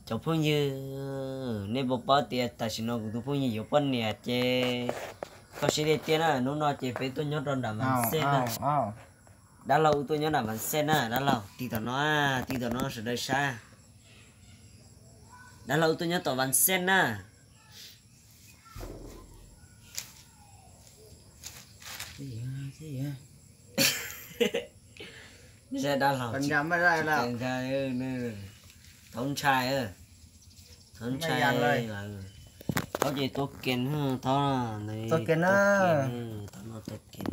Cov phooj ywg, nej puas paub tias tam sim no kuv tus phooj ywg yuav poj niam ces kho siab tiag tiag na. Hnub no ces peb tuaj nyob rau nram Vam Xej na. Dab laug, wb tuaj nyob nram Vam Xej na dab laug. Tig tom no, tig tom no sawv daws saib. Dab laug, wb tuaj nyob tom Vam Xej na. Dab laug, thaub ntshai, thaub ntshai. Thaub ces tua kem, thaub, thaub no tua kem.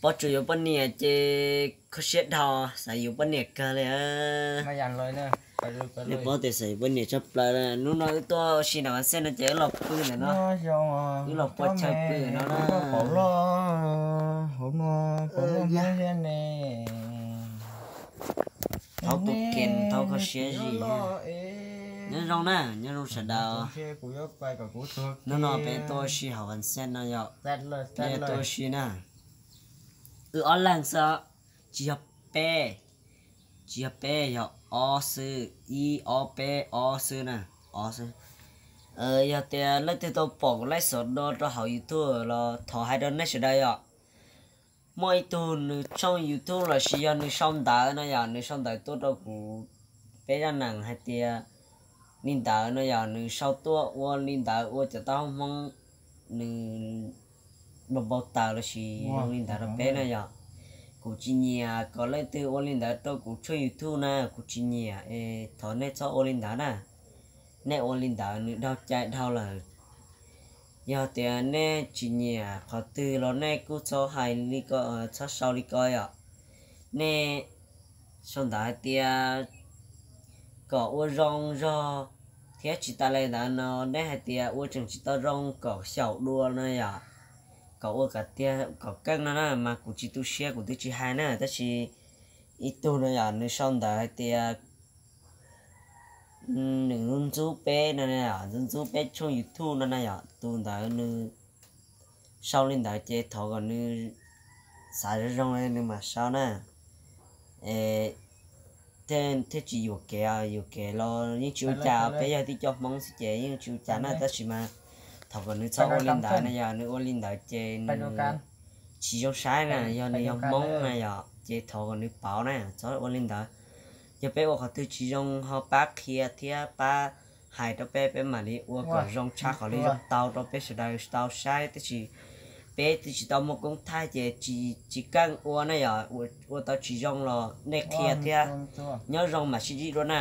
Pob tsuas yuav poj niam ces kho siab dhau, xav yuav poj niam kawg li. Nej paub tias xav yuav poj niam tshaj plaws li. Hnub no wb tuaj ua si nram Vam Xej no ces wb los pw ntawm no, wb los pua chaw pw no na. Thaub tua kem, thaub kho siab zim. Nyob zoo na, nyob zoo sawv daws. Hnub no peb tuaj ua si hauv Vam Xej no yom. Peb tuaj ua si na. Wb ob leeg xwb, tsis yog peb, tsis yog peb, yog ob xwb, ib ob peb ob xwb na, ob xwb. Yog tias leej twg tau pom kuv laij xov no rau hauv YouTube los thov hais rau nej sawv daws yom. Muaj ib tug nws tshooj YouTube lossis yog nws sau ntawv no yom, nws sau ntawv tuaj rau kuv peb zaj nees hais tias li ntawd no yom, nws sau tuaj ua li ntawd ua cov taub hau Hmoob, nws npau taws lossis zoo li ntawd rau peb na yom. Kuv tsis nyiam kom leej twg ua li ntawd rau kuv tshooj YouTube na, kuv tsis nyiam es thov nej txhob ua li ntawd na. Nej ua li ntawd nws dhau cai dhau lawm. Yog tias nej tsis nyiam qhov twg los nej kuj txhob hais li ko, txhob sau li ko yom. Nej sau ntawv hais tias kom ua zoo zog thiab tsis tas li ntawd no nej hais tias ua tseem tsis tau zoo kom xyaum dua no yom, kom ua kom tiag kom keej no na mas kuv tsis tu siab kuv twb tsis hais na. Tab sis ib tug no yom, nws sau ntawv hais tias nws ntxub peb no, ntxub ntxub peb tshooj YouTube no na yom. Tus ntawd nws sau li ntawd ces thov kom nws xav zoo zoo nws mam sau na. Thiaj tsis yuam kev, yuam kev los yeej tsis ua cas, peb yog tib co Hmoob xwb ces yeej tsis ua cas na. Tab sis mas thov kom nws txhob ua li ntawd na, yog nws ua li ntawd ces nws tsis zoo saib na. Yog nws yog Hmoob na yom, ces thov kom nws pauv na, txhob ua li ntawd. Yog peb ua qhov twg tsis zoo ho pab qhia thiab pab hais rau peb, peb mam li ua kom zoo tshaj qhov li zoo tau rau peb sawv daws tau saib. Tab sis peb twb tsis tau muaj koob thaij ces tsis keej ua na yom. Ua tau tsis zoo los nej qhia thiab. Nyob zoo mam sib ntsib dua na.